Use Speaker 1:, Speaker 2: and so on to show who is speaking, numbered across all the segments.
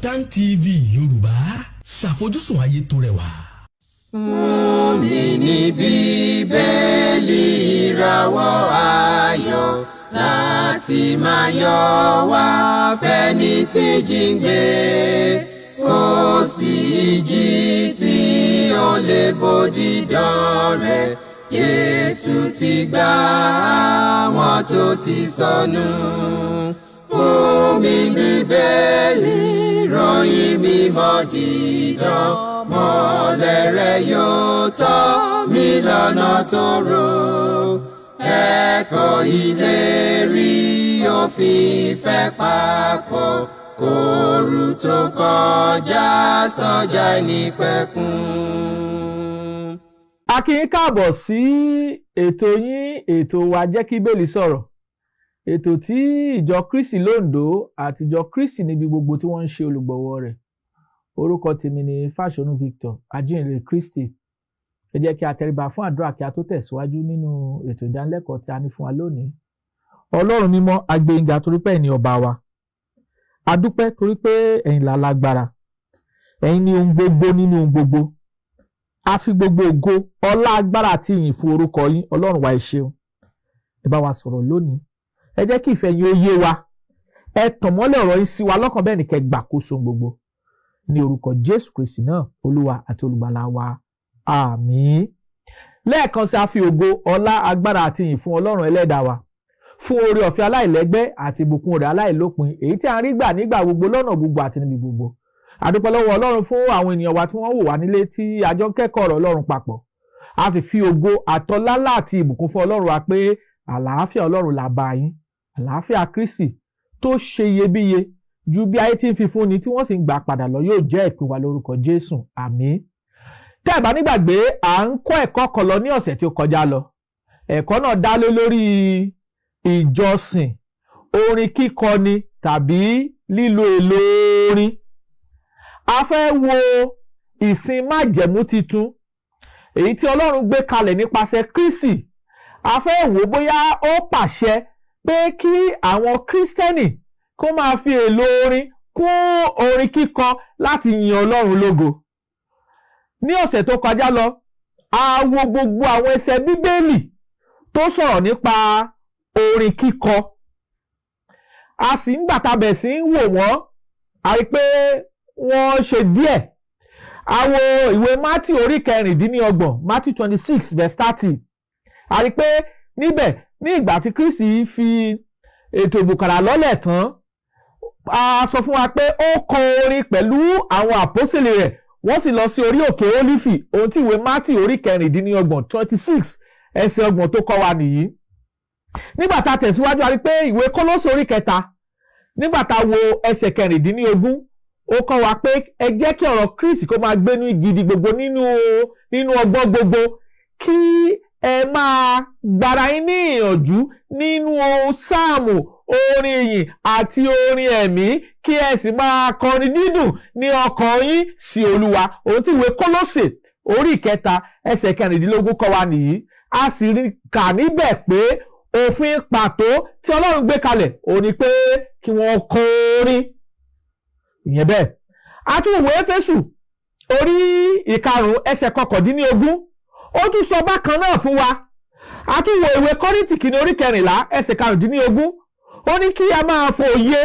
Speaker 1: Kaftan TV Yorùbá, ṣàfojúsùn ayé tó rẹwà.
Speaker 2: Fún mi ní Bíbélì, ìràwọ̀ ayọ̀ láti máa yọ wá fẹ́ni tí jíǹgbé. Kò sí ìjì tí ó lè bòdì dán rẹ̀. Jésù ti gbà àwọn tó ti sọnù. Fún mi Bíbélì, ròyìn mímọ́ dídán, mọ́lẹ̀ rẹ̀ yóò tọ́ mi lọ́nà tó rò. Ẹ̀kọ́ ìlérí òfin ìfẹ́ papọ̀ kóoru tó kọjá sọ́jà ìnípẹ̀kun.
Speaker 3: A kí yín káàbọ̀ sí ètò yín, ètò wa, Jẹ́ kí Bíbélì Sọ̀rọ̀, ètò tí ìjọ Kristi lóńdó àti ìjọ Kristi níbi gbogbo tí wọ́n ń ṣe olùgbọ̀wọ́ rẹ̀. Orúkọ tèmi ni Fáṣọnù Victor, ajínrere Kristi. Ẹ jẹ́ kí a tẹríba fún àdúrà kí a tó tẹ̀síwájú nínú ètò ìdánilẹ́kọ̀ọ́ tí a ní fún wa lónìí. Ọlọ́run mímọ́, a gbé yín ga torí pé ẹ̀yin ni ọba wa. A dúpẹ́ torí pé ẹ̀yin là lágbára, ẹ̀yin ni ohun gbogbo nínú ohun gbogbo. A fi gbogbo ògo, ọlá, agbára àti ìyìn fún orúkọ yín. Ọlọ́run wa, ẹ ṣeun. Ẹ bá wa sọ̀rọ̀ lónìí, ẹ jẹ́ kí ìfẹ́ yín ó yé wa, ẹ tàn mọ́lẹ̀ ọ̀rọ̀ yín sí wa lọ́kàn, bẹ́ẹ̀ ni kẹ́ gbàkóso gbogbo, ní orúkọ Jésù Kristi náà, Olúwa àti Olùgbàlà wa, àmín. Lẹ́ẹ̀kan sí, a fi ògo, ọlá, agbára àti ìyìn fún Ọlọ́run ẹlẹ́dàá wa fún oore ọ̀fẹ́ aláìlẹ́gbẹ́ àti ìbùkún rẹ̀ aláìlópin, èyí tí a ń rí gbà nígbà gbogbo, lọ́nà gbogbo àti níbi gbogbo. A dúpẹ́ lọ́wọ́ Ọlọ́run fún àwọn ènìyàn wa tí wọ́n wò wá nílé tí a jọ ń kẹ́kọ̀ọ́ ọ̀rọ̀ Ọlọ́run papọ̀. A sì fi ògo àtọlálá àti ìbùkún fún Ọlọ́run wa pé àlàáfíà Ọlọ́run là bá yín, àlàáfíà Kristi tó ṣe iyebíye ju bí ayé tí ń fi fúnni tí wọ́n sì ń gbà padà lọ yóò jẹ́ ìpín wa lórúkọ Jésù, àmín. Tẹ́ ẹ̀ bá nígbàgbé, à ń kọ́ ẹ̀kọ́ kan lọ ní ọ̀sẹ̀ tí ó kọjá lọ. Ẹ̀kọ́ náà dá lé lórí ìjọsìn, orin kíkọ ni tàbí lílo èlò orin. A fẹ́ wo ìsìn májẹ̀mú titun, èyí tí Ọlọ́run gbé kalẹ̀ nípasẹ̀ Kristi. A fẹ́ wò bóyá ó pàṣẹ pé kí àwọn Kírísítẹ́nì kó máa fi èlò orin kún orin kíkọ láti yin Ọlọ́run lógo. Ní ọ̀sẹ̀ tó kọjá lọ, a wo gbogbo àwọn ẹsẹ̀ Bíbélì tó sọ̀rọ̀ nípa orin kíkọ. A sì ń gbàtàbẹ̀ sí ń wò wọ́n, a rí pé wọ́n ṣe díẹ̀. A wo ìwé Matthew orí 26, Matthew 26 verse 30. A rí pé níbẹ̀, ní ìgbà tí Kristi fi ètò ìbùkàrà lọ́lẹ̀ tán, a sọ fún wa pé ó kọ orin pẹ̀lú àwọn àpọ́sẹ̀lì rẹ̀, wọ́n sì lọ sí orí òkè Ólífì. Ohun tí ìwé Matthew orí 26, 26, ẹsẹ̀ 30 tó kọ́ wa nìyí. Nígbà tá a tẹ̀síwájú, a rí pé ìwé Kólósè orí 3, nígbà tá a wo ẹsẹ̀ 16, ó kọ́ wa pé ẹ jẹ́ kí ọ̀rọ̀ Kristi kó máa gbénú gidi gbogbo nínú ọgbọ́n gbogbo, kí ẹ máa gbára yín ní ìyànjú nínú sáàmù, orin ìyìn àti orin ẹ̀mí, kí ẹ sì máa kọrin dídùn ní ọkàn yín sí Olúwa. Ohun tí ìwé Kólósè orí 3 ẹsẹ̀ 16 kọ́ wa nìyí. A sì rí kà níbẹ̀ pé òfin pàtó tí Ọlọ́run gbé kalẹ̀ òun ni pé kí wọ́n kọ orin ìyẹn bẹ́ẹ̀. A tún wo Éfésù orí 5 ẹsẹ̀ 19, ó tún sọ bákan náà fún wa. A tún wo ìwé Kọ́ríńtì kìíní orí 14 ẹsẹ̀ 15, ó ní kí a máa fòye,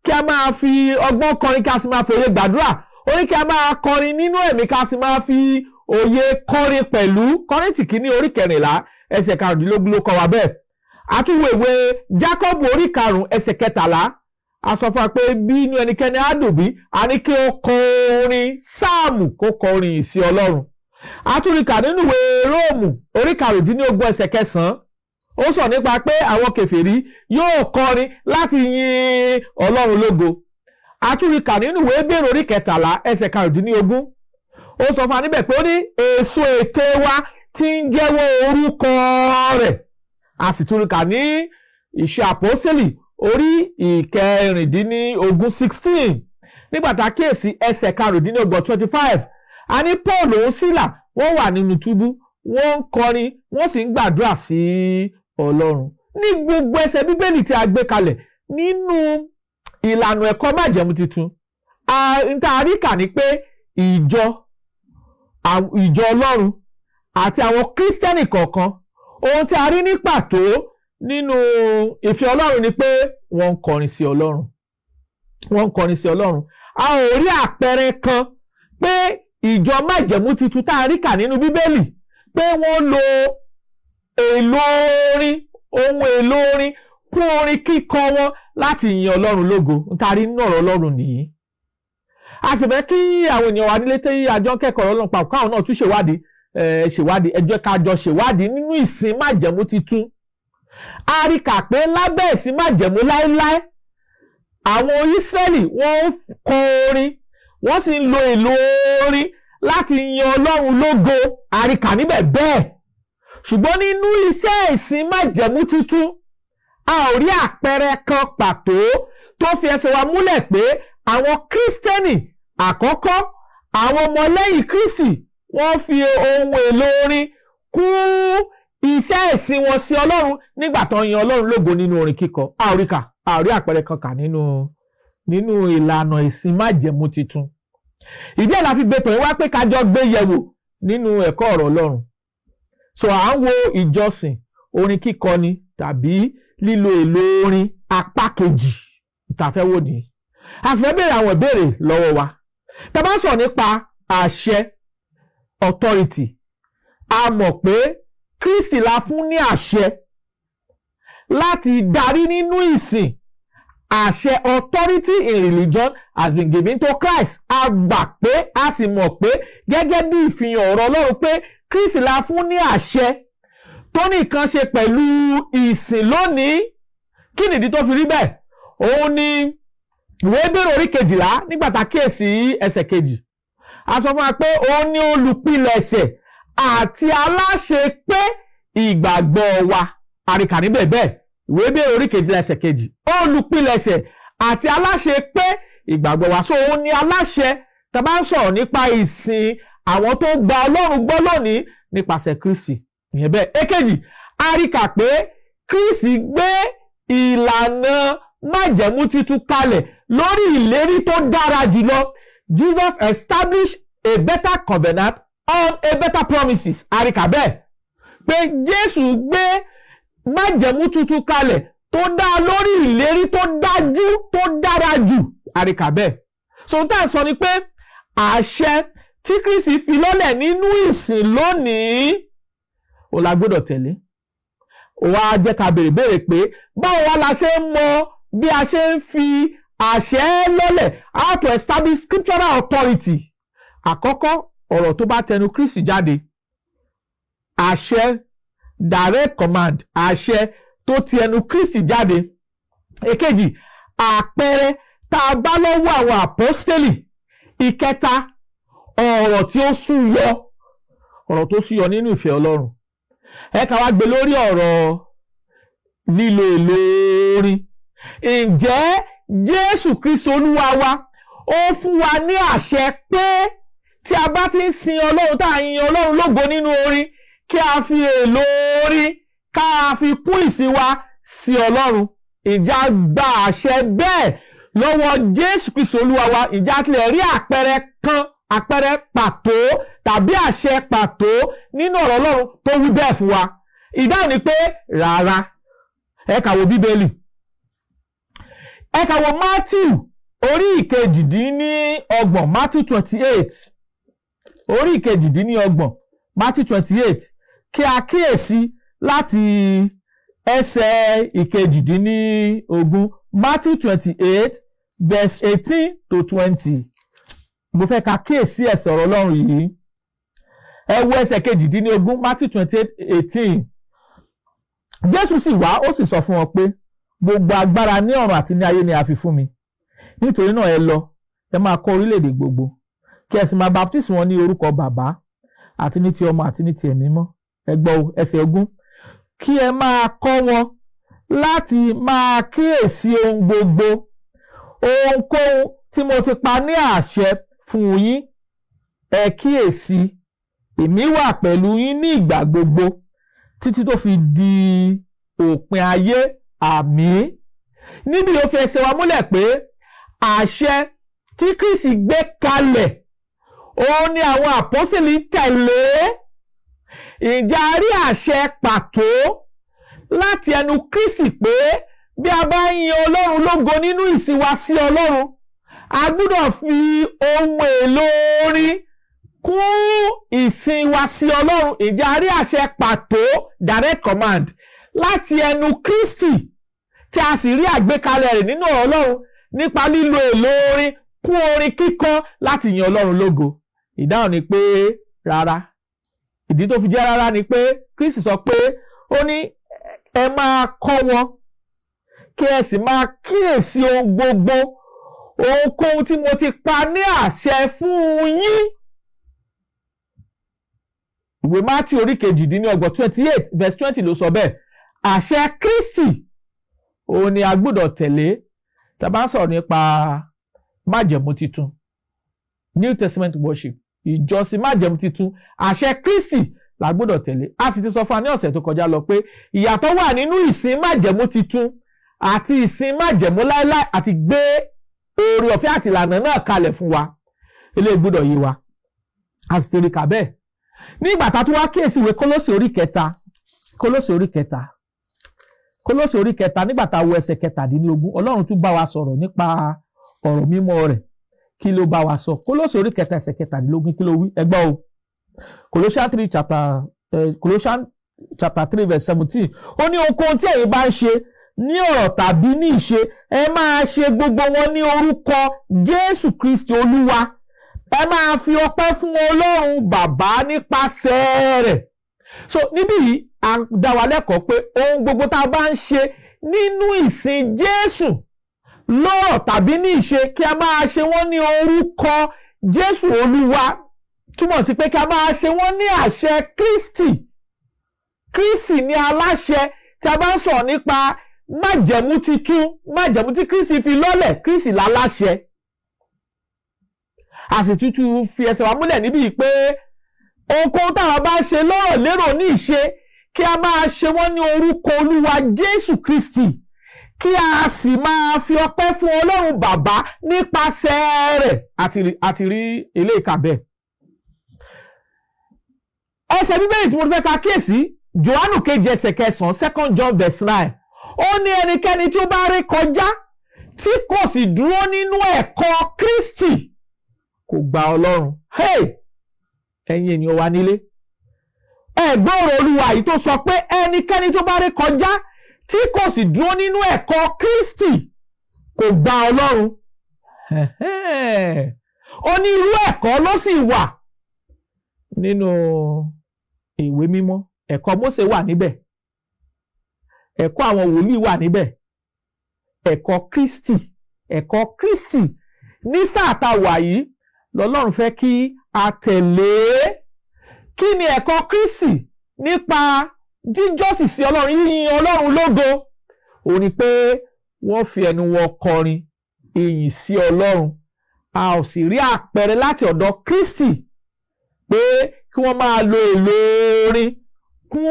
Speaker 3: kí a máa fi ọgbọ́n kọrin, kí a sì máa fòye gbàdúrà. Ó ní kí a máa kọrin nínú ẹ̀mí, ká sì máa fi òye kọrin pẹ̀lú. Kọ́ríńtì kìíní orí 14 ẹsẹ̀ 15 ló kọ́ wa bẹ́ẹ̀. A tún wo ìwé Jákọ́bù orí 5 ẹsẹ̀ 13. A sọ fún wa pé bí inú ẹnikẹ́ni á dùn bí, a ní kí ó kọ orin sáàmù, kó kọ orin ìsìn Ọlọ́run. A tún rí kà nínú ìwé Róòmù orí 15 ẹsẹ̀ 9, ó sọ nípa pé àwọn kèfèrí yóò kọrin láti yin Ọlọ́run lógo. A tún rí kà nínú ìwé Hébérù orí 13 ẹsẹ̀ 15, ó sọ fún wa níbẹ̀ pé ó ní èso ète wa tí ń jẹ́wọ́ orúkọ rẹ̀. A sì tún rí kà ní Ìṣe Àpọ́sítélì orí 16, 16, nígbà tá a kíyèsí ẹsẹ̀ 25, 25, a ní Paul òun Sílà, wọ́n wà nínú túbú, wọ́n ń kọrin, wọ́n sì ń gbàdúrà sí Ọlọ́run. Ní gbogbo ẹsẹ̀ Bíbélì tí a gbé kalẹ̀ nínú ìlànà ẹ̀kọ́ májẹ̀mú titun, N tá a rí kà ní pé ìjọ Ọlọ́run àti àwọn Kírísítẹ́nì kọ̀ọ̀kan, ohun tí a rí ní pàtó nínú ìfẹ́ Ọlọ́run ni pé wọ́n ń kọrin sí Ọlọ́run, wọ́n ń kọrin sí Ọlọ́run. A ò rí àpẹẹrẹ kan pé ìjọ májẹ̀mú titun tá a rí kà nínú Bíbélì pé wọ́n lo èlò orin, ohun èlò orin kún orin kíkọ wọn láti yin Ọlọ́run lógo. N tá a rí nínú ọ̀rọ̀ Ọlọ́run nìyí. A sì fẹ́ kí àwọn ènìyàn wa nílé tí àjọ ń kẹ́kọ̀ọ́ Ọlọ́run papọ̀, káwọn náà tún ṣèwádìí, ṣèwádìí. Ẹ jẹ́ ká jọ ṣèwádìí nínú ìsìn májẹ̀mú titun. A rí kà pé lábẹ́ ìsìn májẹ̀mú láéláé, àwọn Ísírẹ́lì, wọ́n ń kọ orin, wọ́n sì ń lo èlò orin láti yin Ọlọ́run lógo. A rí kà níbẹ̀ bẹ́ẹ̀. Ṣùgbọ́n nínú iṣẹ́ ìsìn májẹ̀mú titun, a ò rí àpẹẹrẹ kan pàtó tó fi ẹsẹ̀ wa múlẹ̀ pé àwọn Kírísítẹ́nì àkọ́kọ́, àwọn ọmọlẹ́yìn Kristi, wọ́n fi ohun èlò orin kún iṣẹ́ ìsìn wọn sí Ọlọ́run nígbà tó ń yin Ọlọ́run lógo nínú orin kíkọ. A ò rí kà, a ò rí àpẹẹrẹ kan kà nínú ìlànà ìsìn májẹ̀mú titun. Ìdí ẹ̀ la fi gbé tòun wá pé ká jọ gbé yẹ̀wò nínú ẹ̀kọ́ ọ̀rọ̀ Ọlọ́run. So à ń wo ìjọsìn, orin kíkọ ni tàbí lílo èlò orin, apá kejì tá a fẹ́ wò nìyí. A sì fẹ́ béèrè àwọn ìbéèrè lọ́wọ́ wa. Tá a bá sọ̀rọ̀ nípa àṣẹ, authority, a mọ̀ pé Kristi la fún ní àṣẹ láti darí nínú ìsìn. Àṣẹ, authority in religion, has been given to Christ. A gbà pé, a sì mọ̀ pé gẹ́gẹ́ bí ìfihàn ọ̀rọ̀ Ọlọ́run pé Kristi la fún ní àṣẹ tó ní nǹkan ṣe pẹ̀lú ìsìn lónìí. Kí nìdí tó fi rí bẹ́ẹ̀? Òun ni ìwé Hébérù orí 12, nígbà tá a kíyèsí ẹsẹ̀ 2, a sọ fún wa pé òun ní olùpilẹ̀ṣẹ̀ àti aláṣepé ìgbàgbọ́ wa. Àríkà níbẹ̀ bẹ́ẹ̀, ìwé Hébérù orí 12 ẹsẹ̀ 2, olùpilẹ̀ṣẹ̀ àti aláṣepé ìgbàgbọ́ wa. So òun ní aláṣẹ tá a bá ń sọ̀rọ̀ nípa ìsìn àwọn tó gba Ọlọ́run gbọ́ lónìí nípasẹ̀ Kristi. Ìyẹn bẹ́ẹ̀. Èkejì, a rí kà pé Kristi gbé ìlànà májẹ̀mú titun kalẹ̀ lórí ìlérí tó dára jùlọ. Jesus established a better covenant on a better promises. A rí kà bẹ́ẹ̀ pé Jésù gbé májẹ̀mú tuntun kalẹ̀ tó dá lórí ìlérí tó dájú, tó dára jù. A rí kà bẹ́ẹ̀. So tá a sọ ni pé àṣẹ tí Kristi fi lọ́lẹ̀ nínú ìsìn lónìí, ó la gbọ́dọ̀ tẹ̀lé. Ó wá jẹ́ ká béèrè béèrè pé báwo wá la ṣe ń mọ bí a ṣe ń fi àṣẹ lọ́lẹ̀, how to establish scriptural authority? Àkọ́kọ́, ọ̀rọ̀ tó bá tẹnu Kristi jáde, àṣẹ, direct command, àṣẹ tó ti ẹnu Kristi jáde. Èkejì, àpẹẹrẹ tá a bá lọ́wọ́ àwọn àpọ́stélì. Ìkẹta, ọ̀rọ̀ tí ó súyọ, ọ̀rọ̀ tó súyọ nínú ìfẹ́ Ọlọ́run. Ẹ ká wá gbé lórí ọ̀rọ̀ lílo èlò orin. Ǹjẹ́ Jésù Kristi Olúwa wa, ó fún wa ní àṣẹ pé tí a bá ti ń sin Ọlọ́run, tá a yin Ọlọ́run lógo nínú orin, kí a fi èlò orin, ká a fi kún ìsìn wa sí Ọlọ́run? Ǹjẹ́ a gba àṣẹ bẹ́ẹ̀ lọ́wọ́ Jésù Kristi Olúwa wa? Ǹjẹ́ a tilẹ̀ rí àpẹẹrẹ kan, àpẹẹrẹ pàtó tàbí àṣẹ pàtó nínú ọ̀rọ̀ Ọlọ́run tó wí bẹ́ẹ̀ fún wa? Ìdáhùn ni pé rárá. Ẹ kà wo Bíbélì, ẹ kà wo Matthew orí 28, Matthew 28, orí 28, Matthew 28, kí a kíyèsí láti ẹsẹ̀ 18, Matthew 28 verse 18 to 20. Mo fẹ́ ká kíyèsí ẹsẹ̀ ọ̀rọ̀ Ọlọ́run yìí. Ẹ wo ẹsẹ̀ 18, Matthew 28:18. Jésù sì wá, ó sì sọ fún wọn pé, "Gbogbo agbára ní ọ̀run àti ní ayé ni a fi fún mi. Nítorí náà, ẹ lọ, ẹ máa kọ́ orílẹ̀-èdè gbogbo, kí ẹ sì máa baptisi wọn ní orúkọ Bàbá àti ní ti Ọmọ àti ní ti Ẹ̀mí mọ́." Ẹ gbọ́ o, ẹsẹ̀ 20, "Kí ẹ máa kọ́ wọn láti máa kíyèsí ohun gbogbo, ohunkóhun tí mo ti pa ní àṣẹ fún yín. Ẹ kíyèsí, èmi wà pẹ̀lú yín ní ìgbà gbogbo títí tó fi di òpin ayé. Àmín." Níbi ó fi ẹsẹ̀ wa múlẹ̀ pé àṣẹ tí Kristi gbé kalẹ̀ òun ni àwọn àpọ́sítélì tẹ̀lé? Ǹjẹ́ a rí àṣẹ pàtó láti ẹnu Kristi pé bí a bá ń yin Ọlọ́run lógo nínú ìsìn wa sí Ọlọ́run, a gbọ́dọ̀ fi ohun èlò orin kún ìsìn wa sí Ọlọ́run? Ǹjẹ́ a rí àṣẹ pàtó, direct command, láti ẹnu Kristi tí a sì rí àgbékalẹ̀ rẹ̀ nínú ọ̀rọ̀ Ọlọ́run nípa lílo èlò orin kún orin kíkọ láti yin Ọlọ́run lógo? Ìdáhùn ni pé rárá. Ìdí tó fi jẹ́ rárá ni pé Kristi sọ pé, ó ní ẹ máa kọ́ wọn kí ẹ sì máa kíyèsí ohun gbogbo, ohunkóhun tí mo ti pa ní àṣẹ fún yín. Ìwé Mátíù orí 28, 28 verse 20 ló sọ bẹ́ẹ̀. Àṣẹ Kristi òun ni a gbọ́dọ̀ tẹ̀lé tá a bá ń sọ̀rọ̀ nípa májẹ̀mú titun, New Testament worship, ìjọsìn májẹ̀mú titun. Àṣẹ Kristi la gbọ́dọ̀ tẹ̀lé. A sì ti sọ fún wa ní ọ̀sẹ̀ tó kọjá lọ pé ìyàtọ̀ wà nínú ìsìn májẹ̀mú titun àti ìsìn májẹ̀mú láéláé, àti gbé oore ọ̀fẹ́ àti ìlànà náà kalẹ̀ fún wa. Eléyìí gbọ́dọ̀ yé wa, a sì ti rí kà bẹ́ẹ̀. Nígbà tá a tún wá kíyèsí ìwé Kólósè orí kẹta, Kólósè orí kẹta, Kólósè orí kẹta, nígbà tá a wo ẹsẹ̀ 17, Ọlọ́run tún bá wa sọ̀rọ̀ nípa ọ̀rọ̀ mímọ́ rẹ̀. Kí ló bá wa sọ? Kólósè orí kẹta, ẹsẹ̀ 17, kí ló wí? Ẹ gbọ́ o. Colossians chapter 3 verse 17, ó ní ohunkóhun tí ẹ̀yin bá ń ṣe ní ọ̀rọ̀ tàbí ní ìṣe, ẹ máa ṣe gbogbo wọn ní orúkọ Jésù Kristi Olúwa, ẹ máa fi ọpẹ́ fún Ọlọ́run Bàbá nípasẹ̀ rẹ̀. So níbí yìí, a dá wa lẹ́kọ̀ọ́ pé ohun gbogbo tá a bá ń ṣe nínú ìsìn Jésù lọ́rọ̀ tàbí ní ìṣe, kí a máa ṣe wọ́n ní orúkọ Jésù Olúwa, túmọ̀ sí pé kí a máa ṣe wọ́n ní àṣẹ Kristi. Kristi ní aláṣẹ. Tí a bá ń sọ̀rọ̀ nípa májẹ̀mú titun, májẹ̀mú tí Kristi fi lọ́lẹ̀, Kristi láláṣẹ. A sì tútù fi ẹsẹ̀ wa múlẹ̀ níbí pé ohunkóhun táwọn bá ń ṣe lọ́rọ̀, lérò, ní ìṣe, kí a máa ṣe wọ́n ní orúkọ Olúwa Jésù Kristi, kí a sì máa fi ọpẹ́ fún Ọlọ́run Bàbá nípasẹ̀ rẹ̀. Àti rí eléyìí kà bẹ́ẹ̀. Ẹsẹ̀ Bíbélì tí mo fẹ́ ká kíyèsí, Jòhánù kejì, ẹsẹ̀ 9, Second John verse 9, ó ní ẹnikẹ́ni tí ó bá ré kọjá tí kò sì dúró nínú ẹ̀kọ́ Kristi kò gba Ọlọ́run. Hey! Ẹ̀yin ènìyàn wa nílé, ẹ̀gbọ́n ọ̀rọ̀ Olúwa yìí tó sọ pé ẹnikẹ́ni tó bá ré kọjá tí kò sì dúró nínú ẹ̀kọ́ Kristi kò gba Ọlọ́run. Ó ní irú ẹ̀kọ́ ló sì wà nínú ìwé mímọ́. Ẹ̀kọ́ Mósè wà níbẹ̀, ẹ̀kọ́ àwọn wòlíì wà níbẹ̀, ẹ̀kọ́ Kristi. Ẹ̀kọ́ Kristi ní sáà tá a wà yìí lọ́lọ́run fẹ́ kí a tẹ̀lé. Kí ni ẹ̀kọ́ Kristi nípa jíjọ́sìn sí Ọlọ́run, yíyin Ọlọ́run lógo? Ó ní pé wọ́n fi ẹnu wọn kọrin ìyìn sí Ọlọ́run. A ò sì rí àpẹẹrẹ láti ọ̀dọ̀ Kristi pé kí wọ́n máa lo èlò orin kún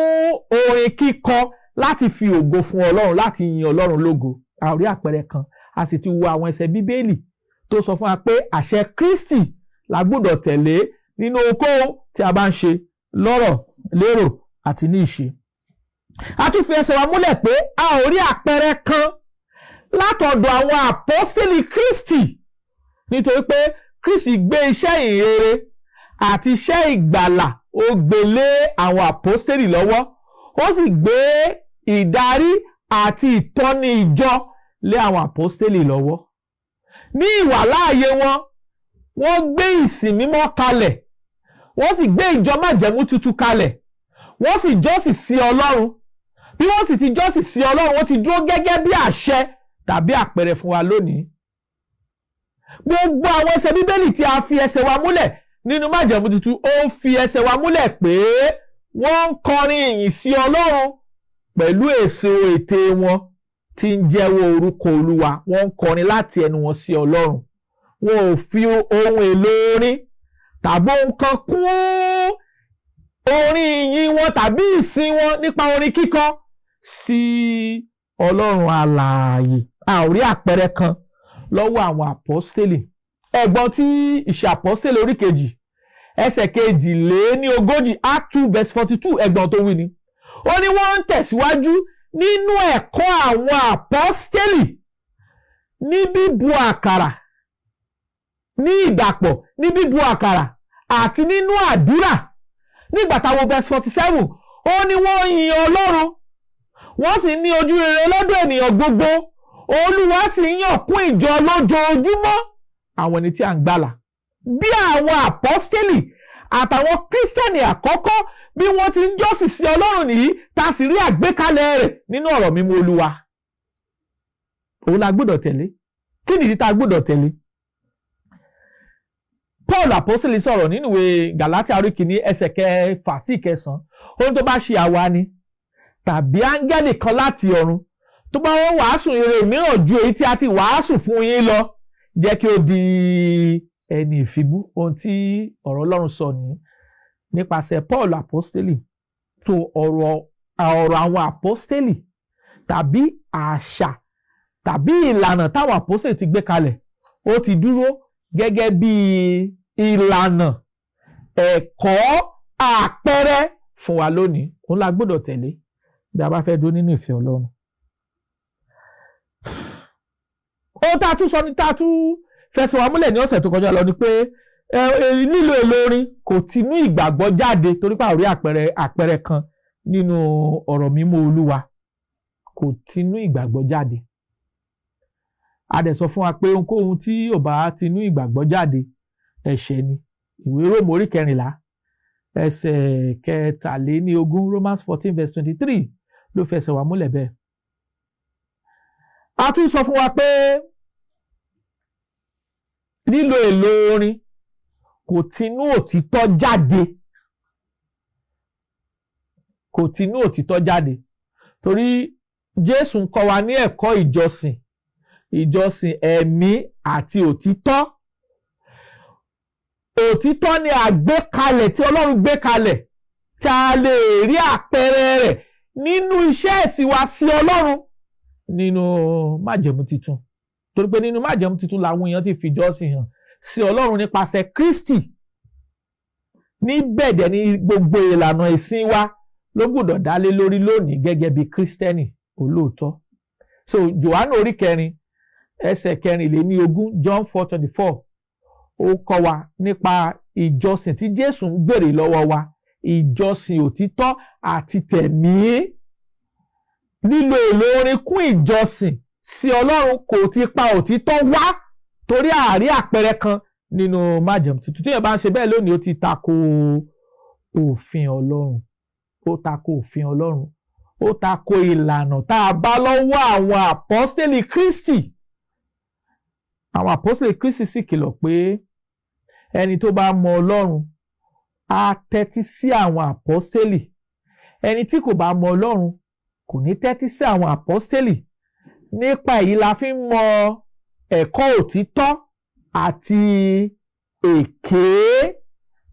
Speaker 3: orin kíkọ láti fi ògo fún Ọlọ́run, láti yin Ọlọ́run lógo. A ò rí àpẹẹrẹ kan. A sì ti wo àwọn ẹsẹ̀ Bíbélì tó sọ fún wa pé àṣẹ Kristi la gbọ́dọ̀ tẹ̀lé nínú ohunkóhun tí a bá ń ṣe lọ́rọ̀, lérò àti ní ìṣe. A tún fi ẹsẹ̀ wa múlẹ̀ pé a ò rí àpẹẹrẹ kan látọ̀dọ̀ àwọn àpọ́sítélì Kristi, nítorí pé Kristi gbé iṣẹ́ ìhìnrere àti iṣẹ́ ìgbàlà, ó gbé lé àwọn àpọ́sítélì lọ́wọ́, ó sì gbé ìdarí àti ìtọ́ni ìjọ lé àwọn àpọ́sítélì lọ́wọ́. Ní ìwàláàyè wọn, wọ́n gbé ìsìn mímọ́ kalẹ̀, wọ́n sì gbé ìjọ májẹ̀mú tuntun kalẹ̀, wọ́n sì jọ́sìn sí Ọlọ́run. Bí wọ́n sì ti jọ́sìn sí Ọlọ́run, wọ́n ti dúró gẹ́gẹ́ bí àṣẹ tàbí àpẹẹrẹ fún wa lónìí. Gbogbo àwọn ẹsẹ̀ Bíbélì tí a fi ẹsẹ̀ wa múlẹ̀ nínú májẹ̀mú tuntun, ó ń fi ẹsẹ̀ wa múlẹ̀ pé wọ́n ń kọrin ìyìn sí Ọlọ́run pẹ̀lú èso ètè wọn tí ń jẹ́wọ́ orúkọ Olúwa. Wọ́n ń kọrin láti ẹnu wọn sí Ọlọ́run. Wọn ò fi ohun èlò orin tàbí ohun kan kún orin ìyìn wọn tàbí ìsìn wọn nípa orin kíkọ sí Ọlọ́run alààyè. A ò rí àpẹẹrẹ kan lọ́wọ́ àwọn àpọ́stélì. Ẹ̀gbọ́n tí Ìṣe Àpọ́sítélì orí 2 ẹsẹ̀ 42, Act 2 verse 42, ẹ̀gbọ́n tó wí ni. Ó ní wọ́n ń tẹ̀síwájú nínú ẹ̀kọ́ àwọn àpọ́sítélì, ní bíbu àkàrà, ní ìdàpọ̀, ní bíbu àkàrà àti nínú àdúrà. Nígbà táwọn verse 47, ó ní wọ́n yin Ọlọ́run, wọ́n sì ní ojú rere lọ́dọ̀ ènìyàn gbogbo. Olúwa sì yàn kún ìjọ lójoojúmọ́ àwọn ẹni tí à ń gbàlà. Bí àwọn àpọ́stélì àtàwọn kírísítẹ̀nì àkọ́kọ́ bí wọ́n ti ń jọ́sìn sí Ọlọ́run nìyí, tá a sì rí àgbékalẹ̀ rẹ̀ nínú ọ̀rọ̀ mímọ́ Olúwa. Òun la gbọ́dọ̀ tẹ̀lé. Kí nìdí tá a gbọ́dọ̀ tẹ̀lé? Paul àpọ́sítélì sọ̀rọ̀ nínú ìwé Gàlátíà orí 1 ẹsẹ̀ 6 sí 9. Ohun tó bá ṣe àwa ni tàbí áńgẹ́lì kan láti ọ̀run tó bá wọ́n wàásù ire mìíràn ju èyí tí a ti wàásù fún yín lọ, jẹ́ kí ó di ẹni ìfibú. Ohun tí ọ̀rọ̀ Ọlọ́run sọ nìyí nípasẹ̀ Paul àpọ́sítélì. Tó ọ̀rọ̀ àwọn àpọ́sítélì tàbí àṣà tàbí ìlànà táwọn àpọ́sítélì ti gbé kalẹ̀, ó ti dúró gẹ́gẹ́ bí ìlànà, ẹ̀kọ́, àpẹẹrẹ fún wa lónìí. Òun la gbọ́dọ̀ tẹ̀lé bí a bá fẹ́ dúró nínú ìfẹ́ Ọlọ́run. Ohun tá a tún sọ ní tá a tún fẹsẹ̀ wa múlẹ̀ ní ọ̀sẹ̀ tó kọjá lọ ni pé lílo èlò orin kò tinú ìgbàgbọ́ jáde, torí pé a ò rí àpẹẹrẹ kan nínú ọ̀rọ̀ mímọ́ Olúwa. Kò tinú ìgbàgbọ́ jáde. A dẹ̀ sọ fún wa pé ohunkóhun tí ò bá tinú ìgbàgbọ́ jáde, ẹ̀ṣẹ̀ ni. Ìwé Róòmù orí 14 ẹsẹ̀ 23, Romans 14 verse 23, ló fẹsẹ̀ wá múlẹ̀ bẹ́ẹ̀. A tún sọ fún wa pé lílo èlò orin kò tinú òtítọ́ jáde, kò tinú òtítọ́ jáde, torí Jésù ń kọ́ wa ní ẹ̀kọ́ ìjọsìn, ìjọsìn ẹ̀mí àti òtítọ́. Òtítọ́ ni àgbékalẹ̀ tí Ọlọ́run gbé kalẹ̀, tí a lè rí àpẹẹrẹ rẹ̀ nínú iṣẹ́ ìsìn wa sí Ọlọ́run nínú májẹ̀mú titun, torí pé nínú májẹ̀mú titun làwọn èèyàn ti fìjọsìn hàn sí Ọlọ́run nípasẹ̀ Kristi. Níbẹ̀ dẹ̀ ni gbogbo ìlànà ìsìn wa ló gbọ́dọ̀ dálé lórí lónìí gẹ́gẹ́ bí Kírísítẹ́nì olóòótọ́. So Jòhánù orí 4 ẹsẹ̀ 24, John 4:24, ó kọ́ wa nípa ìjọsìn tí Jésù ń béèrè lọ́wọ́ wa, ìjọsìn òtítọ́ àti tẹ̀mí. Lílo èlò orin kún ìjọsìn sí Ọlọ́run kò ti pa òtítọ́ wá, torí àárí àpẹẹrẹ kan nínú májẹ̀mú tuntun. Tí èèyàn bá ń ṣe bẹ́ẹ̀ lónìí, ó ti tako òfin Ọlọ́run, ó tako òfin Ọlọ́run, ó tako ìlànà tá a bá lọ́wọ́ àwọn àpọ́stélì Kristi. Àwọn àpọ́stélì Kristi sì kìlọ̀ pé ẹni tó bá mọ Ọlọ́run á tẹ́tí sí àwọn àpọ́stélì, ẹni tí kò bá mọ Ọlọ́run kò ní tẹ́tí sí àwọn àpọ́stélì. Nípa èyí la fi ń mọ ẹ̀kọ́ òtítọ́ àti èké.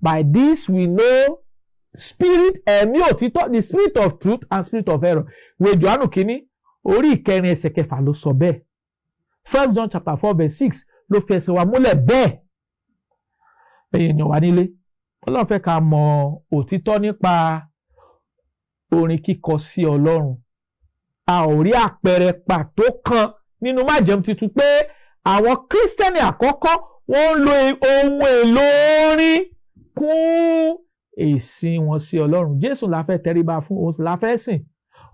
Speaker 3: By this we know spirit, ẹ̀mí òtítọ́, the spirit of truth and spirit of error. Ìwé Jòhánù 1 orí 4 ẹsẹ̀ 6 ló sọ bẹ́ẹ̀. First John chapter 4 verse 6 ló fi ẹsẹ̀ wa múlẹ̀ bẹ́ẹ̀. Ẹ̀yin ènìyàn wà nílé, Ọlọ́run fẹ́ ká mọ òtítọ́ nípa orin kíkọ sí Ọlọ́run. A ò rí àpẹẹrẹ pàtó kan nínú májẹ̀mú tuntun pé àwọn kírísítẹ́nì àkọ́kọ́ wọ́n ń lo ohun èlò orin kún ìsìn wọn sí Ọlọ́run. Jésù la fẹ́ tẹríba fún, òun sì la fẹ́ sìn.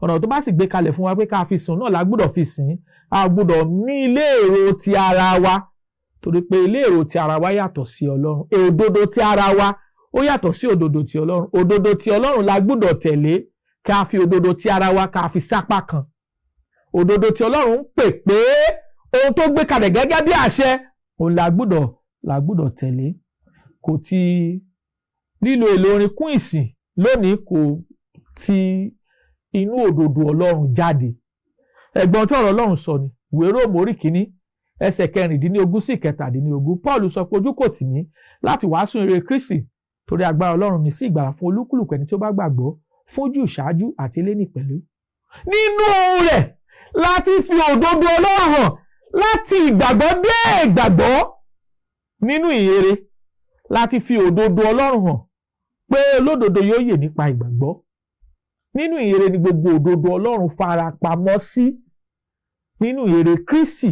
Speaker 3: Ọ̀nà tó bá sì gbé kalẹ̀ fún wa pé ká fi sìn náà la gbọ́dọ̀ fi sìn. A gbọ́dọ̀ ní ilé èrò ti ara wa, torí pé ilé èrò ti ara wa yàtọ̀ sí Ọlọ́run. Òdodo ti ara wa, ó yàtọ̀ sí òdodo ti Ọlọ́run. Òdodo ti Ọlọ́run la gbọ́dọ̀ tẹ̀lé. Ká fi òdodo ti ara wa ká fi sápá kan. Òdodo ti Ọlọ́run ń pè pé ohun tó gbé kalẹ̀ gẹ́gẹ́ bí àṣẹ, òun la gbọ́dọ̀ tẹ̀lé. Kò ti lílo èlò orin kún ìsìn lónìí, kò ti inú òdodo Ọlọ́run jáde. Ẹ̀gbọ́n tí ọ̀rọ̀ Ọlọ́run sọ ni ìwé Róòmù orí 1 ẹsẹ̀ 16 sí 17. Paul sọ pé ojú kò tì mí láti wàásù ìhìnrere Kristi, torí agbára Ọlọ́run ní sí ìgbàlà fún olúkúlùkù ẹni tí ó bá gbàgbọ́, fún Júù ṣáájú àti Hélénì pẹ̀lú. Nínú rẹ̀ láti fi òdodo Ọlọ́run hàn láti ìgbàgbọ́ dé ìgbàgbọ́. Nínú ìhìnrere láti fi òdodo Ọlọ́run hàn pé olódodo yóò yè nípa ìgbàgbọ́. Nínú ìhìnrere ni gbogbo òdodo Ọlọ́run fara pamọ́ sí. Nínú ìhìnrere Kristi,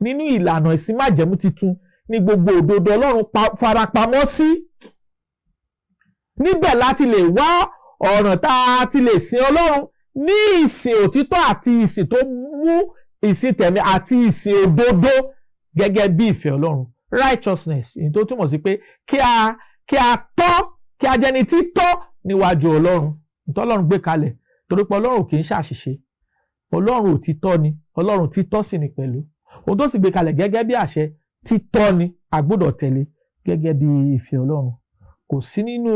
Speaker 3: nínú ìlànà ìsìn májẹ̀mú titun ni gbogbo òdodo Ọlọ́run farapamọ́ sí. Níbẹ̀ láti lè wá ọ̀nà tá a ti lè sin Ọlọ́run ní ìsìn òtítọ́ àti ìsìn tó mú ìsìn tẹ̀mí àti ìsìn òdodo gẹ́gẹ́ bí ìfẹ́ Ọlọ́run, righteousness, èyí tó túmọ̀ sí pé kí a tọ́, kí a jẹni títọ́ níwájú Ọlọ́run, ìtọ́lọ́run gbé kalẹ̀, torí pé Ọlọ́run kì í ṣàṣìṣe. Ọlọ́run òtítọ́ ni, Ọlọ́run títọ́ sì ni pẹ̀lú. Ohun tó sì gbé kalẹ̀ gẹ́gẹ́ bí àṣẹ, títọ́ ni, a gbọ́dọ̀ tẹ̀lé gẹ́gẹ́ bí ìfẹ́ Ọlọ́run. Kò sí nínú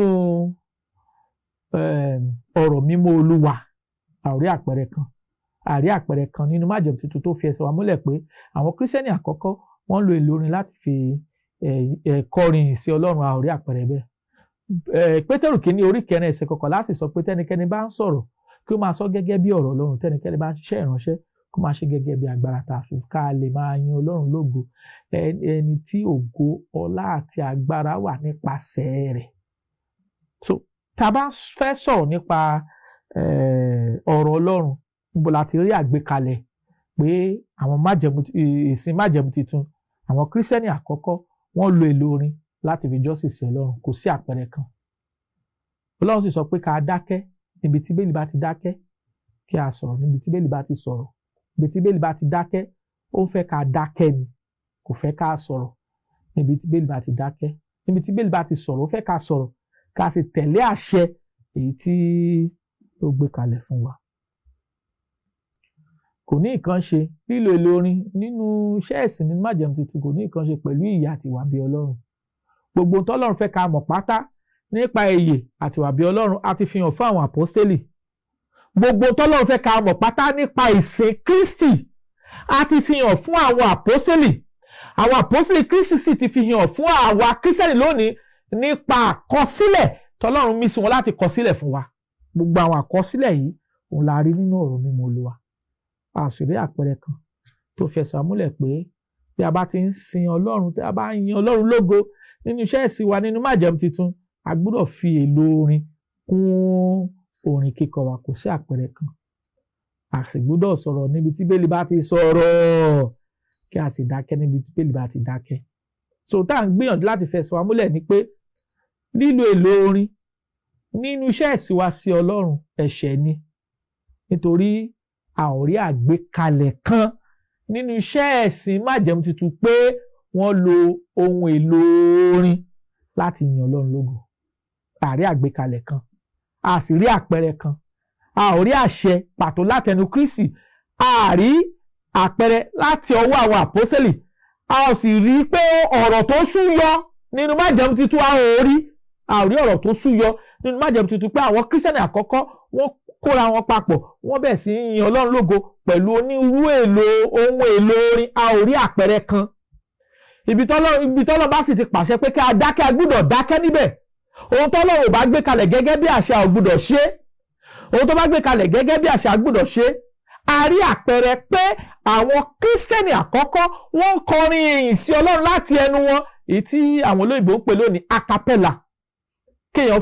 Speaker 3: ọ̀rọ̀ mímọ́ Olúwa àrí àpẹẹrẹ kan, àrí àpẹẹrẹ kan nínú májẹ̀mú tuntun tó fi ẹsẹ̀ wa múlẹ̀ pé àwọn Kírísítẹ́nì àkọ́kọ́, wọ́n lo èlò orin láti fi kọrin ìsìn Ọlọ́run. Àrí àpẹẹrẹ bẹ́ẹ̀. Pétérù kìíní orí 4 ẹsẹ̀ 11 sọ pé tẹ́nikẹ́ni bá ń sọ̀rọ̀, kí ó máa sọ gẹ́gẹ́ bí ọ̀rọ̀ Ọlọ́run; tẹ́nikẹ́ni bá ń ṣiṣẹ́ ìránṣẹ́, kó máa ṣe gẹ́gẹ́ bí agbára tá a fi ká lè máa yin Ọlọ́run lógo, ẹni tí ògo, ọlá àti agbára wà nípasẹ̀ rẹ̀. So tá a bá fẹ́ sọ̀rọ̀ nípa ọ̀rọ̀ Ọlọ́run, níbo la ti rí àgbékalẹ̀ pé àwọn májẹ̀mú, ìsìn májẹ̀mú titun, àwọn Kírísítẹ́nì àkọ́kọ́, wọ́n lo èlò orin láti fi jọ́sìn sí Ọlọ́run? Kò sí àpẹẹrẹ kan. Ọlọ́run sì sọ pé ká dákẹ́ níbi tí Bíbélì bá ti dákẹ́, kí a sọ̀rọ̀ níbi tí Bíbélì bá ti sọ̀rọ̀. Níbi tí Bíbélì bá ti dákẹ́, ó fẹ́ ká dákẹ́ ni, kò fẹ́ ká sọ̀rọ̀ níbi tí Bíbélì bá ti dákẹ́. Níbi tí Bíbélì bá ti sọ̀rọ̀, ó fẹ́ ká sọ̀rọ̀, ká sì tẹ̀lé àṣẹ èyí tí ó gbé kalẹ̀ fún wa. Kò ní nǹkan ṣe, lílo èlò orin nínú iṣẹ́ ìsìn nínú májẹ̀mú tuntun kò ní nǹkan ṣe pẹ̀lú ìyè àti ìwà bí Ọlọ́run. Gbogbo ohun tọ́lọ́run fẹ́ ká mọ̀ pátá nípa ìyè àti ìwà bí Ọlọ́run, a ti fi hàn fún àwọn àpọ́stélì. Gbogbo tọ́lọ́run fẹ́ ká mọ̀ pátá nípa ìsìn Kristi, a ti fi hàn fún àwọn àpọ́stélì. Àwọn àpọ́stélì Kristi sì ti fi hàn fún àwa Kírísítẹ́nì lónìí nípa àkọsílẹ̀ tọ́lọ́run mí sí wọn láti kọ sílẹ̀ fún wa. Gbogbo àwọn àkọsílẹ̀ yìí, òun la rí nínú ọ̀rọ̀ mímọ́ Olúwa. A sì rí àpẹẹrẹ kan tó fẹsẹ̀ múlẹ̀ pé bí a bá ti ń sin Ọlọ́run, tí a bá ń yin Ọlọ́run lógo nínú iṣẹ́ ìsìn wa nínú májẹ̀mú titun, a gbọ́dọ̀ fi èlò orin kún orin kíkọ wa. Kò sí àpẹẹrẹ kan. A sì gbọ́dọ̀ sọ̀rọ̀ níbi tí Bíbélì bá ti sọ̀rọ̀, kí a sì dákẹ́ níbi tí Bíbélì bá ti dákẹ́. So tá à ń gbìyànjú láti fẹsẹ̀ wa múlẹ̀ ni pé lílo èlò orin nínú iṣẹ́ ìsìn wa sí Ọlọ́run, ẹ̀ṣẹ̀ ni, nítorí a ò rí àgbékalẹ̀ kan nínú iṣẹ́ ẹ̀sìn májẹ̀mú tuntun pé wọ́n lo ohun èlò orin láti yin Ọlọ́run lógo. A rí àgbékalẹ̀ kan, a sì rí àpẹẹrẹ kan. A ò rí àṣẹ pàtó látẹnu Kristi, a rí àpẹẹrẹ láti ọwọ́ àwọn àpọ́sẹ̀lì, a ò sì rí pé ọ̀rọ̀ tó súyọ nínú májẹ̀mú tuntun, a ò rí ọ̀rọ̀ tó súyọ nínú májẹ̀mú tuntun pé àwọn Kírísítẹ́nì àkọ́kọ́, wọ́n kóra wọn papọ̀, wọ́n bẹ̀ sí yin Ọlọ́run lógo pẹ̀lú onírúurú èlò, ohun èlò orin. A ò rí àpẹẹrẹ kan. Ibi tọ́lọ́ bá sì ti pàṣẹ pé kí a dákẹ́, a gbúdọ̀ dákẹ́ níbẹ̀. Ohun tọ́lọ́run ò bá gbé kalẹ̀ gẹ́gẹ́ bí àṣẹ, a ò gbúdọ̀ ṣe. Ohun tó bá gbé kalẹ̀ gẹ́gẹ́ bí àṣẹ, a gbúdọ̀ ṣe. A rí àpẹẹrẹ pé àwọn Kírísítẹ́nì àkọ́kọ́, wọ́n kọrin ìyìn sí Ọlọ́run láti ẹnu wọn, èyí tí àwọn olóyìnbó ń pè lónìí acapella, kéèyàn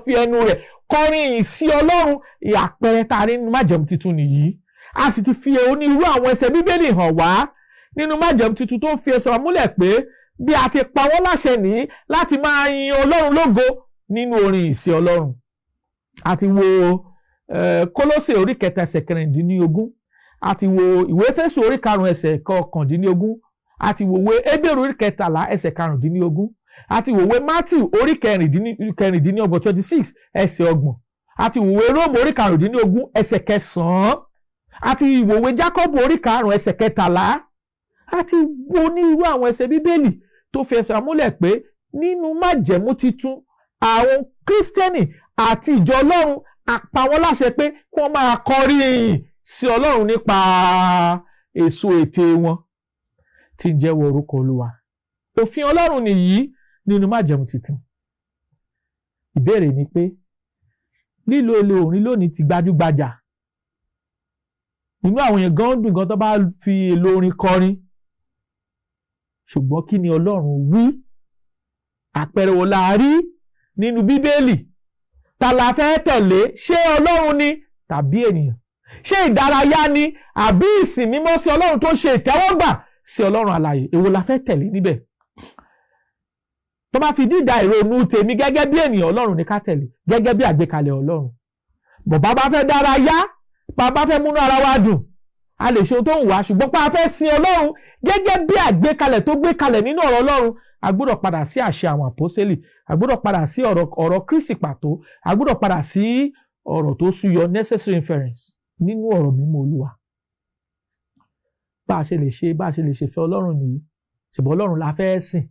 Speaker 3: fi ẹnu rẹ̀ kọrin ìyìn sí Ọlọ́run. Àpẹẹrẹ tá a rí nínú májẹ̀mú tuntun nìyí. A sì ti fi onírúurú àwọn ẹsẹ̀ Bíbélì hàn wá nínú májẹ̀mú tuntun tó ń fi ẹsẹ̀ wa múlẹ̀ pé bí a ti pa wọ́n láṣẹ nìyí láti máa yin Ọlọ́run lógo nínú orin ìsìn Ọlọ́run. A ti wo Kólósè orí 3 ẹsẹ̀ 16, a ti wo ìwé Éfésù orí 5 ẹsẹ̀ 19, a ti wo ìwé Hébérù orí 13 ẹsẹ̀ 15, a ti wo ìwé Mátíù orí 26, 26 ẹsẹ̀ 30, a ti wo ìwé Róòmù orí 15 ẹsẹ̀ 9, a ti wo ìwé Jákọ́bù orí 5 ẹsẹ̀ 13. A ti wo onírúurú àwọn ẹsẹ̀ Bíbélì tó fi ẹsẹ̀ múlẹ̀ pé nínú májẹ̀mú titun, àwọn Kírísítẹ́nì àti ìjọ Ọlọ́run, a pa wọ́n láṣẹ pé kí wọ́n máa kọrin ìyìn sí Ọlọ́run nípa èso ètè wọn tí ń jẹ́wọ́ orúkọ Olúwa. Òfin Ọlọ́run nìyí nínú májẹ̀mú titun. Ìbéèrè ni pé lílo èlò orin lónìí ti gbajúgbajà, inú àwọn èèyàn gan dùn gan tó bá fi èlò orin kọrin. Ṣùgbọ́n kí ni Ọlọ́run wí? Àpẹẹrẹ wo la rí nínú Bíbélì? Ta la fẹ́ tẹ̀lé? Ṣé Ọlọ́run ni tàbí ènìyàn? Ṣé ìdárayá ni àbí ìsìn mímọ́ sí Ọlọ́run tó ṣe ìtẹ́wọ́gbà sí Ọlọ́run alààyè? Èwo la fẹ́ tẹ̀lé níbẹ̀? Tó bá fi dídá ìrònú tèmi gẹ́gẹ́ bí ènìyàn, Ọlọ́run ní ká tẹ̀lé gẹ́gẹ́ bí àgbékalẹ̀ Ọlọ́run. Bọ̀bá bá fẹ́ dárayá, bàbá fẹ́ múnú ara wa dùn, a lè ṣe ohun tó ń wá. Ṣùgbọ́n pé a fẹ́ sin Ọlọ́run gẹ́gẹ́ bí àgbékalẹ̀ tó gbé kalẹ̀ nínú ọ̀rọ̀ Ọlọ́run, a gbọ́dọ̀ padà sí àṣẹ àwọn àpọ́sẹ́lì, a gbọ́dọ̀ padà sí ọ̀rọ̀ Kristi pàtó, a gbọ́dọ̀ padà sí ọ̀rọ̀ tó súyọ, necessary inference, nínú ọ̀rọ̀ mímọ́ Olúwa. Bá a ṣe lè ṣe, bá a ṣe lè ṣèfẹ́ Ọlọ́run nìyí. Ṣùgbọ́n Ọlọ́run la fẹ́ sìn,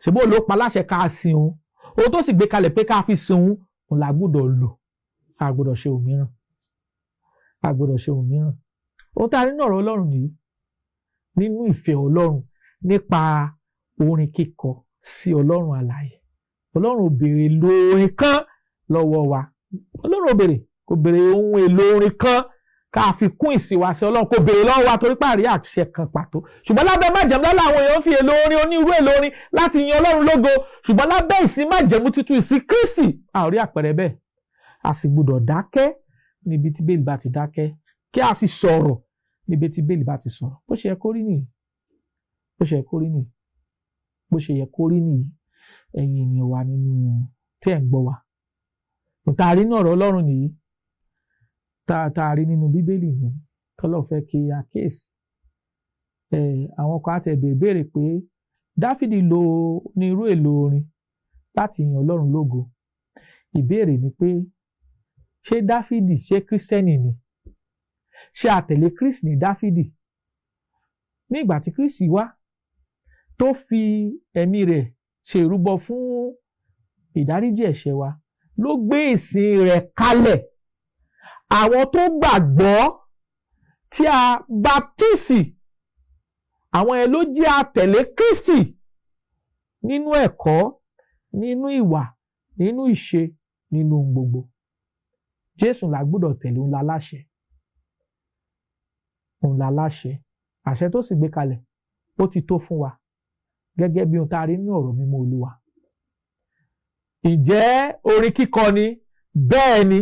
Speaker 3: ṣùgbọ́n ló pa láṣẹ ká sin òun. Ohun tó sì gbé kalẹ̀ pé ká fi sin òun, òun la gbọ́dọ̀ lò. A gbọ́dọ̀ ṣe òmíràn, a gbọ́dọ̀ ṣe òmíràn. Ohun tá a rí nínú ọ̀rọ̀ Ọlọ́run nìyí, nínú ìfẹ́ Ọlọ́run nípa orin kíkọ sí Ọlọ́run alààyè. Ọlọ́run ò béèrè lo orin kan lọ́wọ́ wa. Ọlọ́run ò béèrè, kò béèrè ohun èlò orin kan ká fi kún ìsìn wa sí Ọlọ́run. Kò béèrè lọ́wọ́ wa, torí pàrí àṣẹ kan pàtó. Ṣùgbọ́n lábẹ́ májẹ̀mú lọ́la, àwọn èèyàn fi èlò orin, onírú èlò orin, láti yin Ọlọ́run lógo. Ṣùgbọ́n lábẹ́ ìsìn májẹ̀mú tuntun, ìsìn Kristi, a ò rí àpẹẹrẹ bẹ́ẹ̀. A sì gbọ́dọ̀ dákẹ́ níbi tí Bíbélì bá ti dákẹ́, kí a sì sọ̀rọ̀ níbi tí Bíbélì bá ti sọ̀rọ̀. Bó ṣe yẹ kó rí nìyí, bó ṣe yẹ kó rí nìyí, bó ṣe yẹ kó rí nìyí. Ẹ̀yin ènìyàn wa nínú tí ẹ̀ ń gbọ́ wa, tá a rí nínú ọ̀rọ̀ Ọlọ́run nìyí, tá a rí nínú Bíbélì nìyí, tọ́lọ́ fẹ́ kí a kíyèsí. Àwọn kan á tẹ̀ béèrè pé Dáfídì lo onírú èlò orin láti yin Ọlọ́run lógo. Ìbéèrè ni pé, ṣé Dáfídì, ṣé Kírísítẹ́nì ni? Ṣé àtẹ̀lé Kristi ní Dáfídì? Ní ìgbà tí Kristi wá, tó fi ẹ̀mí rẹ̀ ṣe ìrúbọ fún ìdáríjì ẹ̀ṣẹ̀ wa, ló gbé ìsìn rẹ̀ kalẹ̀. Àwọn tó gbàgbọ́, tí a baptisi, àwọn yẹn ló jẹ́ àtẹ̀lé Kristi nínú ẹ̀kọ́, nínú ìwà, nínú ìṣe, nínú ohun gbogbo. Jésù la gbọ́dọ̀ tẹ̀lé. Òun la láṣẹ, òun la láṣẹ. Àṣẹ tó sì gbé kalẹ̀, ó ti tó fún wa gẹ́gẹ́ bí ohun tá a rí nínú ọ̀rọ̀ mímọ́ Olúwa. Ǹjẹ́ orin kíkọ ni? Bẹ́ẹ̀ ni.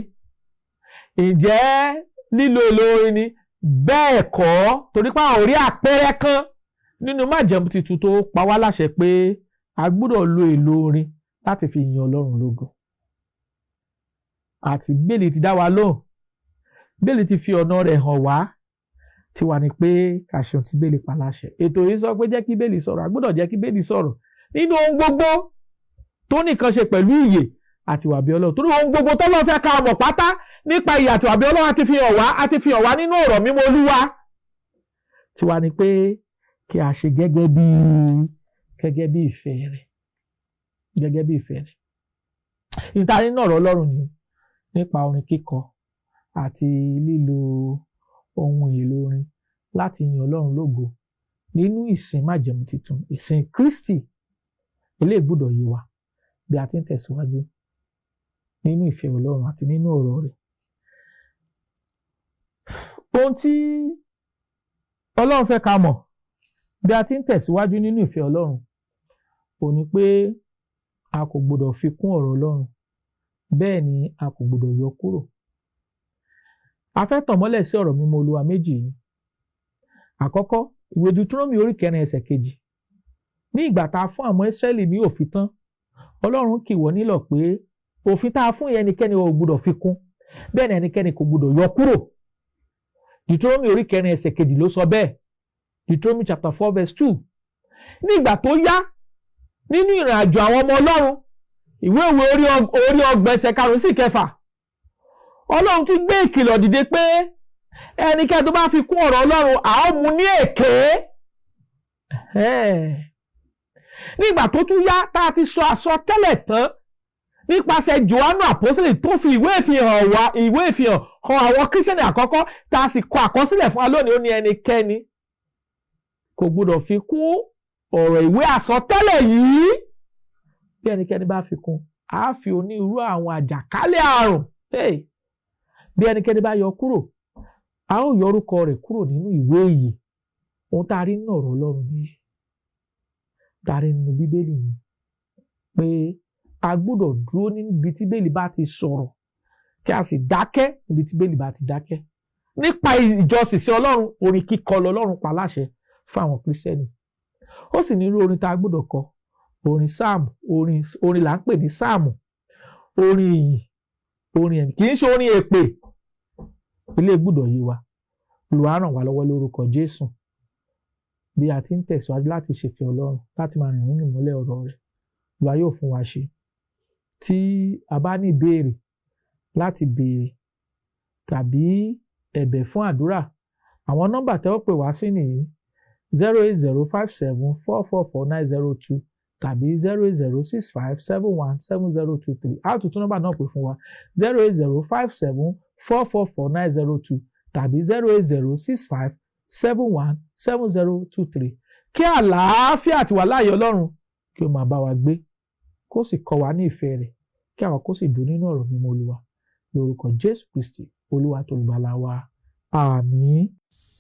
Speaker 3: Ǹjẹ́ lílo èlò orin ni? Bẹ́ẹ̀ kọ́, torí pé àwọn ò rí àpẹẹrẹ kan nínú májẹ̀mú tuntun tó pa wá láṣẹ pé a gbọ́dọ̀ lo èlò orin láti fi yin Ọlọ́run lógo. Àti Bíbélì ti dá wa lóhùn, Bíbélì ti fi ọ̀nà rẹ̀ hàn wá. Tí wà ní pé ká ṣe ohun tí Bíbélì pa láṣẹ. Ètò yìí sọ pé jẹ́ kí Bíbélì sọ̀rọ̀. A gbọ́dọ̀ jẹ́ kí Bíbélì sọ̀rọ̀ nínú ohun gbogbo tó nìkan ṣe pẹ̀lú ìyè àti ìwà bí Ọlọ́run, torí ohun gbogbo tọ́lọ́run fẹ́ ká mọ̀ pátá nípa ìyè àti ìwà bí Ọlọ́run àti fi hàn wá, àti fi hàn wá nínú ọ̀rọ̀ mímọ́ Olúwa. Tí wà ní pé kí a ṣe gẹ́gẹ́ bí ìfẹ́ rẹ̀, gẹ́gẹ́ bí ìfẹ́ rẹ̀. Níta nínú ọ̀rọ̀ Ọlọ́run ni nípa orin kíkọ àti lílo ohun èlò orin láti yin Ọlọ́run lógo nínú ìsìn májẹ̀mú titun, ìsìn Kristi. Eléyìí gbọ́dọ̀ yé wa bí a ti ń tẹ̀síwájú nínú ìfẹ́ Ọlọ́run àti nínú ọ̀rọ̀ rẹ̀. Ohun tí Ọlọ́run fẹ́ ká mọ̀ bí a ti ń tẹ̀síwájú nínú ìfẹ́ Ọlọ́run ò ní pé a kò gbọ́dọ̀ fi kún ọ̀rọ̀ Ọlọ́run, bẹ́ẹ̀ ni a kò gbọ́dọ̀ yọ kúrò. A fẹ́ tàn mọ́lẹ̀ sí ọ̀rọ̀ mímọ́ Olúwa méjì yìí. Àkọ́kọ́, ìwé Deuteronomy orí 4 ẹsẹ̀ 2. Ní ìgbà tá a fún àwọn Ísírẹ́lì ní òfin tán, Ọlọ́run kì wọ́n nílọ̀ pé òfin tá a fún yẹn, ẹnikẹ́ni ò gbọ́dọ̀ fi kún, bẹ́ẹ̀ ni ẹnikẹ́ni kò gbọ́dọ̀ yọ kúrò. Deuteronomy orí 4 ẹsẹ̀ 2 ló sọ bẹ́ẹ̀, Deuteronomy chapter 4 verse 2. Ní ìgbà tó yá nínú ìrìn àjò àwọn ọmọ Ọlọ́run, ìwé Òwe orí 30 ẹsẹ̀ 5 sí 6, Ọlọ́run tún gbé ìkìlọ̀ dìde pé ẹnikẹ́ni tó bá fi kún ọ̀rọ̀ Ọlọ́run, a ó mú ní èké. Nígbà tó tún yá, tá a ti sọ àsọtẹ́lẹ̀ tán nípasẹ̀ Jòhánù àpọ́sítélì, tó fi ìwé ìfihàn wá, ìwé ìfihàn hàn àwọn Kírísítẹ́nì àkọ́kọ́, tá a sì kọ àkọsílẹ̀ fún wa lónìí, ó ní ẹnikẹ́ni kò gbọdọ̀ fi kún ọ̀rọ̀ ìwé àsọtẹ́lẹ̀ yìí. Bí ẹnikẹ́ni bá fi kún, á fi onírúurú àwọn àjàkálẹ̀ àrùn. Bí ẹnikẹ́ni bá yọ kúrò, a ó yọ orúkọ rẹ̀ kúrò nínú ìwé ìyè. Ohun tá a rí nínú ọ̀rọ̀ Ọlọ́run nìyí. Tari nínú Bíbélì ni pé a gbọ́dọ̀ dúró níbi tí Bíbélì bá ti sọ̀rọ̀, kí a sì dákẹ́ níbi tí Bíbélì bá ti dákẹ́. Nípa ìjọsìn sí Ọlọ́run, orin kíkọ lọ́lọ́run pa láṣẹ fún àwọn Kírísítẹ́nì. Ó sì ní irú orin tá a gbọ́dọ̀ kọ. Orin sáàmù, orin là ń pè ní sáàmù, orin ìyìn, orin ẹ̀mí, kì í ṣe orin èpè. Ilé gbọ́dọ̀ yé wa. Olúwa ràn wá lọ́wọ́ lórúkọ Jésù bí a ti ń tẹ̀síwájú láti ṣèfẹ́ Ọlọ́run, láti máa rìn nínú ìmọ́lẹ̀ ọ̀rọ̀ rẹ̀. Olúwa yóò fún wa ṣe. Tí a bá ní ìbéèrè láti béèrè tàbí ẹ̀bẹ̀ fún àdúrà, àwọn nọ́mbà tẹ́ ó pè wá sí nìyí: 08057444902 tàbí 08065717023. A tún tún nọ́mbà náà pè fún wa: 08057444902 tàbí 08065717023. Kí àlàáfíà àti wàláàyè Ọlọ́run kí ó máa bá wa gbé, kó sì kọ́ wa ní ìfẹ́ rẹ̀, kí àwa kó sì dùn nínú ọ̀rọ̀ mímọ́ Olúwa, lórúkọ Jésù Kristi, Olúwa tó olùgbàlà wa. Àmín.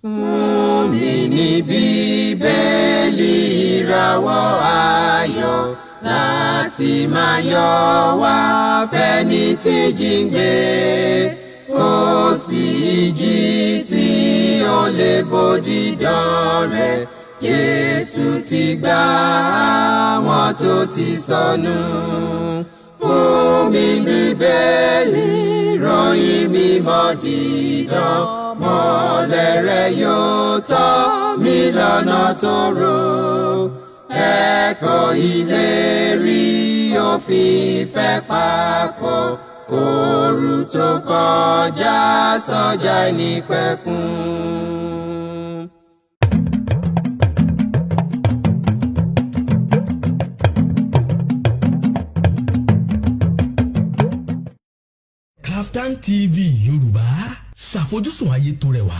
Speaker 2: Fún mi ní Bíbélì, ìràwọ̀ ayọ̀ láti máa yọ wá fẹ́ni tí jíǹgbé. Kò sí ìjì tí ó lè bòdì dán rẹ̀. Jésù ti gbà àwọn tó ti sọnù. Fún mi Bíbélì, ròyìn mímọ́ dídán, mọ́lẹ̀ rẹ̀ yóò tọ́ mi lọ́nà tó rò. Ẹ̀kọ́ ìlérí òfin ìfẹ́ papọ̀ kóoru tó kọjá sọ́jà ìnípẹ̀kun.
Speaker 1: Kaftan TV Yorùbá, ṣàfojúsùn ayé tó rẹwà.